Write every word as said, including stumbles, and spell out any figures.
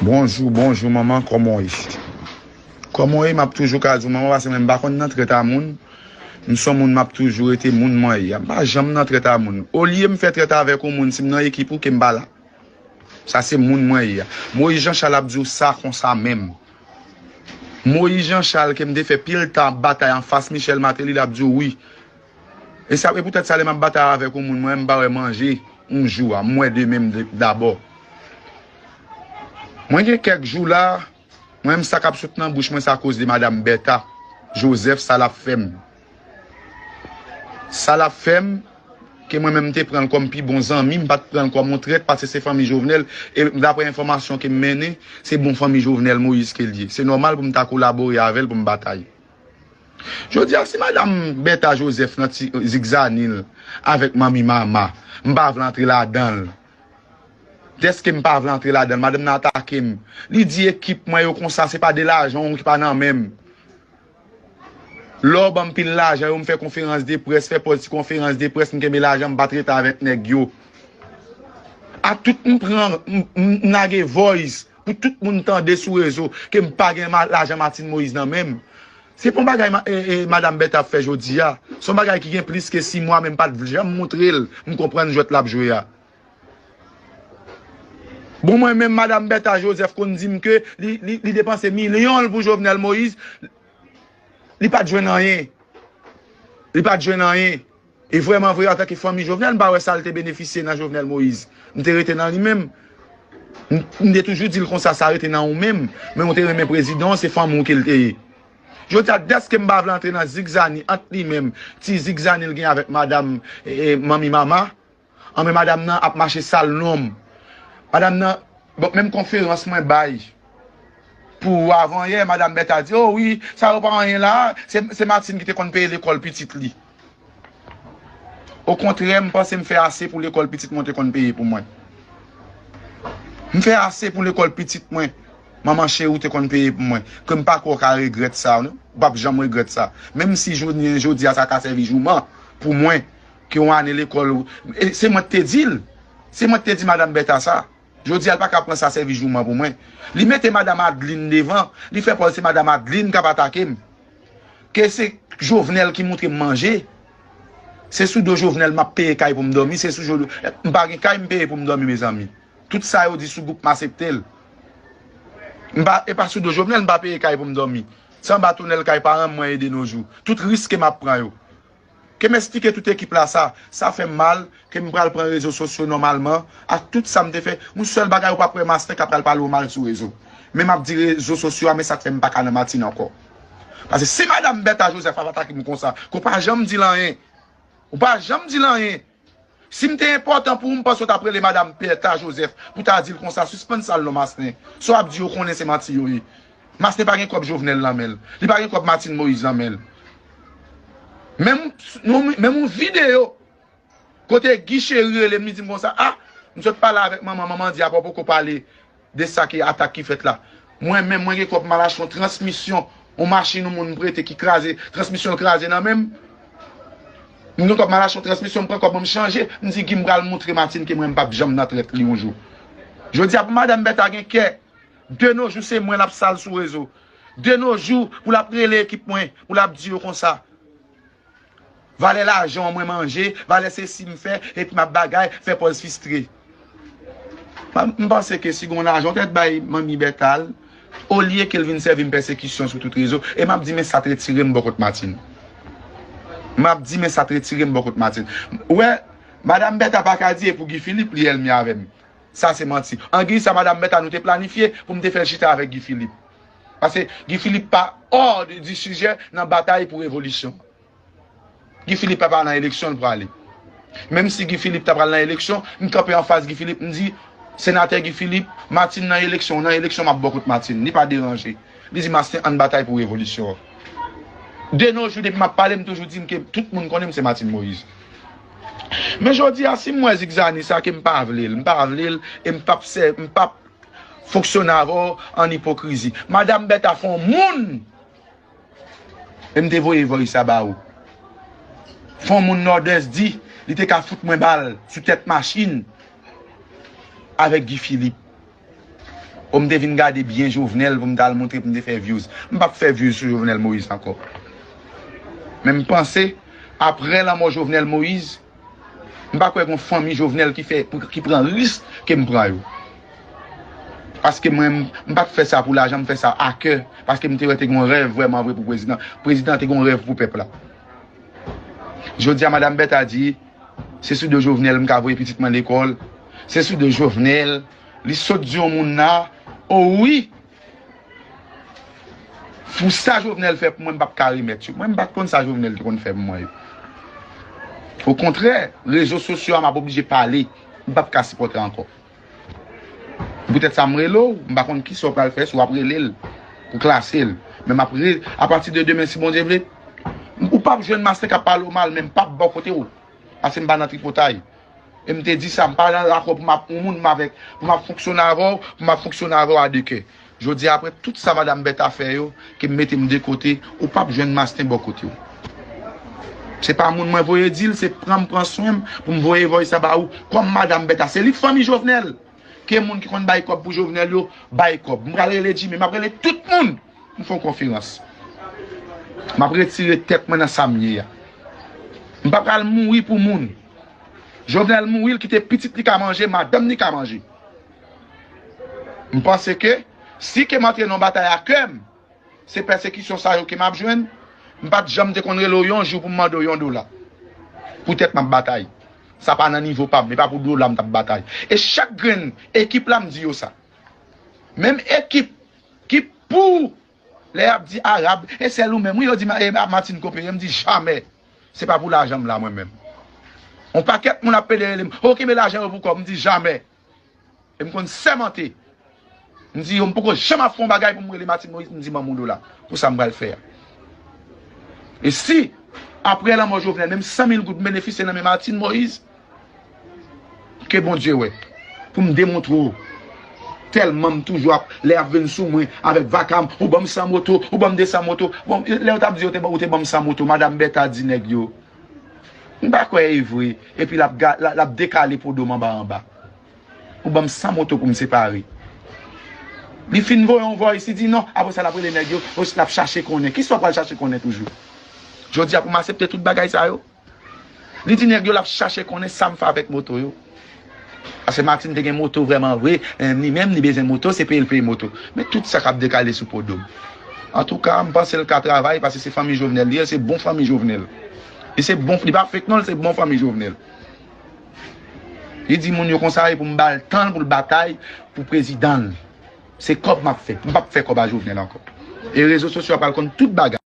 Bonjou, bonjou manman, kòman w ye? Kòman w ye? M ap toujou ka di w manman, paske mwen m pa konn nan trèt a moun. M se yon moun, m ap toujou rete moun mwen ye a. M pa janm nan trèt a moun. Olye m fè trèt avèk yon moun, si m nan ekip ou, ke m pa la. Sa se moun mwen ye a. Moyiz Jan Chal ap di w sa konsa menm. Moyiz Jan Chal ke m te fè pil tan ap batay anfas Michel Martelly, l ap di w wi. E sa, e poutèt sa, lè m ap batay avèk yon moun, mwen, m pa wè manje yon jou a, m wè demen m de- dabò. Mwen gen kèk jou la, mwen menm sa k ap sot nan bouch mwen, se akoz de madanm Bèta Jozèf, sa l ap fè m. Sa l ap fè m, ke mwen menm m te pran l kòm pi bon zanmi, m pa t pran l kòm yon trèt, paske se fanmi Jovenel, e daprè enfòmasyon ke m mennen, se bon fanmi Jovenel Moïse ke l ye. Se nòmal pou m ta kolabore avè l pou m batay. Jodi a, si madanm Bèta Jozèf nan ti zigzanil avèk manmi Mama, m pa vle antre ladan l. Dèske m pa vle antre ladan l, madanm nan atake m. Li di ekip mwen yo konsa, se pa de lajan w ki pa nan men m. Lè w ban m pil lajan yo, m fè konferans de près, fè pòz ti konferans de près, m kenbe lajan, m pa t rete avèk nèg yo. A tout m pran, m, m, m lage voice pou tout moun tande sou rezo ke m pa gen ma- lajan Martine Moïse nan men m. Se pa yon bagay ma- e, e, madanm Bèta ap fè jodi a. Se yon bagay ki gen plis ke sis mwa, men m pa t janm montre l m konprann jwèt l ap jwe a. Bon, mwen menm, madanm Bèta Jozèf konn di m ke li, li, li depanse milyon l pou Jovenel Moïse, li pa t jwenn anyen. Li pa t jwenn anyen. E vrèman vre, antanke fanmi Jovenel, m pa wè sa l te benefisye nan Jovenel Moïse. M te rete nan li menm. M, m te toujou di l konsa, sa rete nan ou menm. Men ou te renmen prezidan, se fanmi w ke l te ye. Jodi a, dèske m pa vle antre nan zigzani ant li menm, ti zigzani l gen avèk madanm, e, e, manmi Mama, anben madanm nan ap mache sal non m. Madanm nan, bon, menm konferans mwen bay pou avanyè, madanm Bèta di, o wi, sa yo pa anyen la, se, se Martine ki te konn peye lekòl pitit li. Okontrè, m panse m fè ase pou lekòl pitit mwen te konn peye pou mwen. M fè ase pou lekòl pitit mwen. Manman cheri ou te konn peye pou mwen. Ke m pa kwè w ka regrèt sa, non? Ou p ap janm regrèt sa. Menm si jounen jodi a sa ka sèvi jouman pou mwen, ke yon ane lekòl, e se mwen k te di l. Se mwen k te di madanm Bèta sa. Jodi a, l pa ka pran sa sèvi jouman pou mwen. Li mete madanm Adeline devan, li fè pòz se madanm Adeline k ap atake m. Ke se Jovenel ki moutre m manje. Se sou do Jovenel m ap peye kay pou m dòmi, se sou Jovenel, m pa gen kay m peye pou m dòmi, mezanmi. Tout sa yo di sou gwoup m asepte l. M pa, e pa sou do Jovenel m pa peye kay pou m dòmi. Se anba tonèl kay paran m mwen ye de nos jours. Tout risk ke m ap pran yo. Ke m esplike tout ekip la sa, sa fè m mal, ke m pral pran rezo sosyo nòmalman, ak tout sa m te fè. Yon sèl bagay ou p ap wè Masten k ap pral pale w mal sou rezo. Men m ap di rezo sosyo a, men sa k fè m pa ka nan Matin ankò. Paske si madanm Bèta Jozèf ap atake m konsa, ke w pa janm di l anyen. Ou pa janm di l anyen. Si m te enpòtan pou ou, m panse w t ap rele madanm Bèta Jozèf pou ta di l konsa, sispann sal non Masten. Sa w ap di yo konnen se manti yo ye. Masten pa gen kòb Jovenel nan men l. Li pa gen kòb Martine Moïse nan men l. Menm yon, menm yon videyo kote Guy Chéry rele m, li di m konsa, a, m sot pale avèk manman, manman di apa w poko pale de sa ki atak ki fèt la. Mwen menm, mwen gen kòb m al achte yon transmisyon, yon machin yon moun m prete ki kraze, transmisyon l kraze nan men m. M gen kòb m al achte yon transmisyon, m pran kòb mwen m chanje, m di Guy m pral moutre Martine ke mwen m p ap janm nan trèt li yon jou. Jodi a pou madanm Bèta gen kè, de nos jours se mwen l ap sal sou rezo. De nos jours pou l ap rele ekip mwen, pou l ap di yo konsa. Valè lajan mwen manje, valè sesi m fè, epi m ap bagay, fè pòz fistre. M, m panse ke si gon lajan, w tèt bay manmi Bèta l, olye ke l vin sèvi m pèsekisyon sou tout rezo, e m ap di men sa t retire m bò kot Martine. M ap di men sa t retire m bò kot Martine. Ou wè, madanm Bèta pa ka di e pou Guy Philippe li ènmi avè m. Sa se manti. Anguille sa madanm Bèta nou te planifye pou m te fè l chita avèk Guy Philippe. Paske Guy Philippe pa hors du sujet nan batay pou revolisyon. Guy Philippe pa, pa nan eleksyon l prale. Menm si Guy Philippe ta pral nan eleksyon, m kanpe anfas Guy Philippe, m di, senatè Guy Philippe, Martine nan eleksyon, w nan eleksyon, m ap bò kot Martine. Li pa deranje. Li di, Masten, ann batay pou revolisyon an. De nos jours, depi m ap pale, m toujou di m ke tout moun konnen m se Martine Moïse. Men jodi a, si m wè zigzani sa, ke m pa vle l, m pa vle l, e m p ap sè, m p ap fonksyone avè w an ipokrizi. Madanm Bèta fè yon moun, e m te voye voice sa ba ou. Fè yon moun Nòdès di, li te ka fout mwen bal sou tèt machin avèk Guy Philippe. O, m te vin gade byen Jovenel pou m t al montre pou m te fè views. M p ap fè views sou Jovenel Moïse ankò. Men m panse, apre lanmò Jovenel Moïse, m pa kwè gen fanmi Jovenel ki fè, ki pran risk ke m pran yo. Paske mwen, m, m pa t fè sa pou lajan, m fè sa a kè. Paske m te wè te gen yon rèv vrèman vre pou prezidan. Prezidan te gen yon rèv pou pèp la. Jodi a, Madanm Bertha di, se sou do Jovenel m ka voye pitit mwen lekòl. Se sou do Jovenel. Li sot di yon moun la, o wi, pou sa Jovenel fè pou mwen, m p ap ka remèt yo. Mwen, m pa t konn sa Jovenel te konn fè pou mwen yo. Okontrè, rezo sosyo a, m ap oblije pale. M p ap ka sipòte ankò. Poutèt sa, m rele w, m pa konn kisa w pral fè, si w ap rele l pou klase l. Men m ap re, apati de demen, si Bondye vle, ou p ap jwenn masten k ap pale w mal, men m p ap bò kote w. Paske m pa nan tripotay. E m te di sa, m pa nan dakò pou m ap yon moun m avèk, pou m ap fonksyone avè w, pou m ap fonksyone avè w a de kè. Jodi a, apre tout sa Madanm Bertha fè yo, ke m mete m de kote, ou p ap jwenn masten bò kote w. Se pa moun mwen voye di l, se pran m pran swen m pou m voye voice sa ba ou. Kòm Madanm Bertha, se li k fanmi Jovenel. Ke moun ki konn bay kòb pou Jovenel yo, bay kòb. M pral rele Jimmy, m ap rele tout moun. M fè yon konferans. M ap retire tèt mwen nan sa m ye a. M pa pral mouri pou moun. Jovenel mouri, l kite pitit li ka manje, madanm li ka manje. M panse ke si ke m antre nan batay a kè m, se pèsekisyon sa yo ke m ap jwenn. M pa t janm te konn rele w yon jou pou m mande w yon dola. Poutèt m ap batay. Sa pa nan nivo pa m, e pa pou dola m t ap batay. E chak grenn ekip la, m di yo sa. Menm ekip ki pou lè y ap di Arab, e sèl ou menm, wi, yo di Ma-, e, Martine Copé, m di jamè. Se pa pou lajan m la, mwen menm. On pakèt moun ap pede rele m, o, kenbe lajan yo pou kò w, m di jamè. E m konn sèmante. M di yo, m poko janm ap fè yon bagay pou m rele Martine Moïse, m di ban m yon dola pou sa m pral fè a. E si, apre lanmò Jovenel, menm san mil goud m benefisye nan men Martine Moïse, ke Bondye wè, pou m demontre w. Tèlman m toujou ap, lè y ap vin sou mwen avèk vaka m, ou ban m san moto, ou ban m de san moto. Bon, lè yo t ap di yo te, ou te ban m san moto, Madanm Bertha di nèg yo, m pa kwè e vre. Epi l ap ga-, l ap, l ap dekale podo m anba anba. Ou ban m san moto pou m separe. Li fin voye yon voice, li di non, apre sa l ap rele nèg yo, l ap chache konnen. Kisa w pral chache konnen toujou? Jodi a pou m aksepte tout bagay sa yo? Li di nèg yo l ap chache konnen sa m fè avèk moto yo. Paske Martine te gen moto vrèman vre, eh, li menm li bezwen moto, se peye l peye moto. Men tout sa k ap dekale sou podo m. Antouka, m panse l ka travay paske se fanmi Jovenel li ye, se bon fanmi Jovenel. Li se bon, li pa fake non, li se bon fanmi Jovenel. Li di moun yo konsa e pou m ba l tan l pou l batay pou prezidan l. Se kòb m ap fè. M p ap fè kòb a Jovenel ankò. E rezo sosyo a pral konn tout bagay.